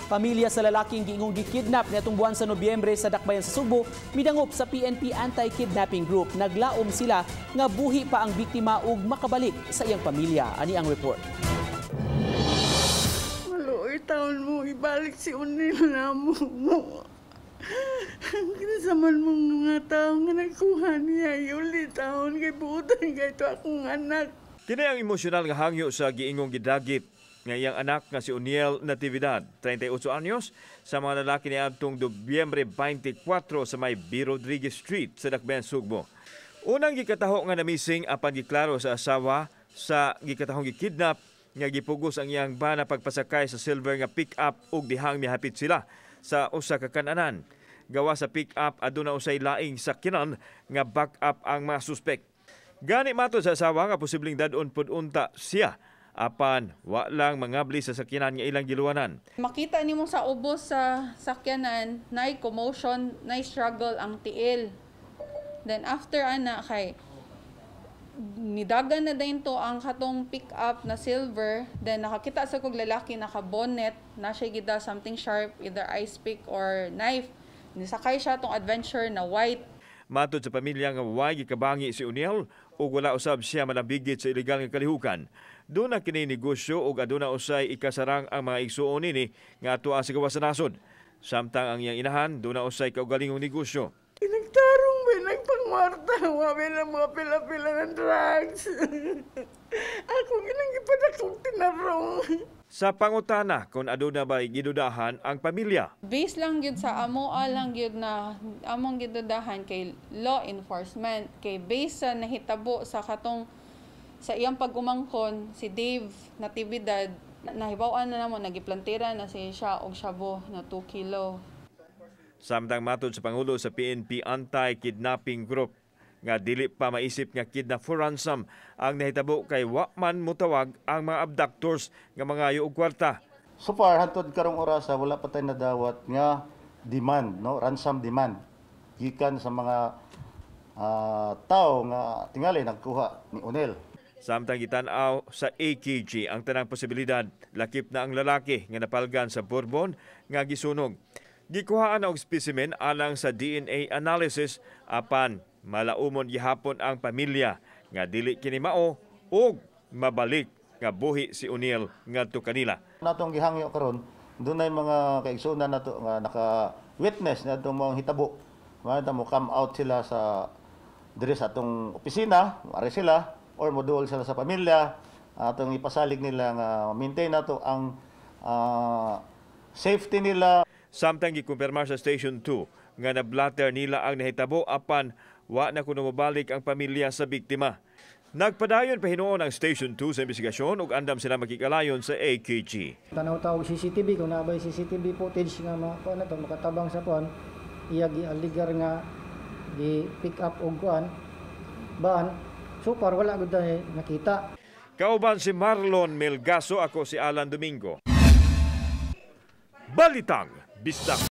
Pamilya sa lalaking giingong gikidnap niadtong buwan sa Nobyembre sa Dakbayan sa Sugbo, midangop sa PNP Anti-Kidnapping Group. Naglaom sila nga buhi pa ang biktima ug makabalik sa iyang pamilya. Ani ang report. Maluoy taon mo, ibalik si O'Neil na mo. Kinsa man mong mga tao nga nagkuha niya, iuli taon kay buutan kay to akong anak. Kini ang emosyonal nga hangyo sa giingong gidagit nga iyang anak nga si O'Neil Natividad, 38 anyos, sa mga lalaki niadtong Nobyembre 24 sa may B. Rodriguez Street sa Dakbayan, Sugbo. Unang gikataho nga namising apan giklaro sa asawa sa gikatahong gikidnap nga gipugos ang iyang bana pagpasakay sa silver nga pick-up ug dihang mihapit sila sa usa ka kananan. Gawa sa pick-up, aduna usay laing sakyanan nga back up ang mga suspek. Gani matod sa asawa nga posibleng dad-on pud unta siya apan wa lang mangabli sa sakyanan nga ilang giluwanan. Makita nimo sa ubos sa sakyanan, nay commotion, nay struggle ang tiil. Then after ana kay nidagan na din to ang katong pick up na silver, then nakakita sa kog lalaki naka bonnet na siya gida something sharp, either ice pick or knife. Nisakay siya tong Adventure na white. Matod sa pamilya nga way gikabangi si O'Neil ug wala usab siya malambigit sa ilegal nga kalihukan. Duna kini negosyo ug aduna usay ikasarang ang mga igsuon nini nga atua sa gawas sa nasod. Samtang ang iyang inahan, duna usay kaugalingong negosyo. Nagtarong ba, nagpangwarta, wa lang mga pila-pila ng drugs. Ako ginang gipadakong tinarong. Sa pangutana kung aduna ba gidudahan ang pamilya. Based lang gyud sa amo lang gyud na among gidudahan kay law enforcement, kay based sa nahitabo sa katong sa iyang pag-umangkon si Dave Natividad, nahibaw-an na namo nagiplantira na siya og shabu na 2 kilo. Samtang matod sa Pangulo sa PNP Anti-Kidnapping Group nga dili pa maisip nga kidnap for ransom ang nahitabo kay wa man mutawag ang mga abductors nga mangayo og kwarta. So far, hantod karong orasa, wala pa tayo nadawat nga demand, no, ransom demand gikan sa mga tao nga tingali nagkuha ni O'Neil. Samtang gitan-aw sa AKG ang tanang posibilidad, lakip na ang lalaki nga napalgan sa Bourbon nga gisunog. Gikuhaan na og specimen alang sa DNA analysis apan malaumon gihapon ang pamilya nga dili kini mao ug mabalik nga buhi si O'Neil ngadto kanila. Natong gihangyo karon, dunay mga kaigsuonan nato nga naka-witness na atong mga hitabo. Mga mo come out sila sa diri sa atong opisina, ari sila or moduol sila sa pamilya, atong ipasalig nila nga maintain nato ang safety nila. Samtang gikumpirmar sa Station 2 nga nablatter nila ang nahitabo apan wa na kuno mobalik ang pamilya sa biktima. Nagpadayon pa hinuon ang Station 2 sa investigasyon ug andam sila makikalayon sa AKG. Tanaw tawag CCTV kung nabay CCTV footage nga ma kuan na to makatabang sa kuan, iya gialigar nga gi pick up og kuan ban. So far wala gud nakita. Kauban si Marlon Melgaso, ako si Alan Domingo. Balitang Bisdak.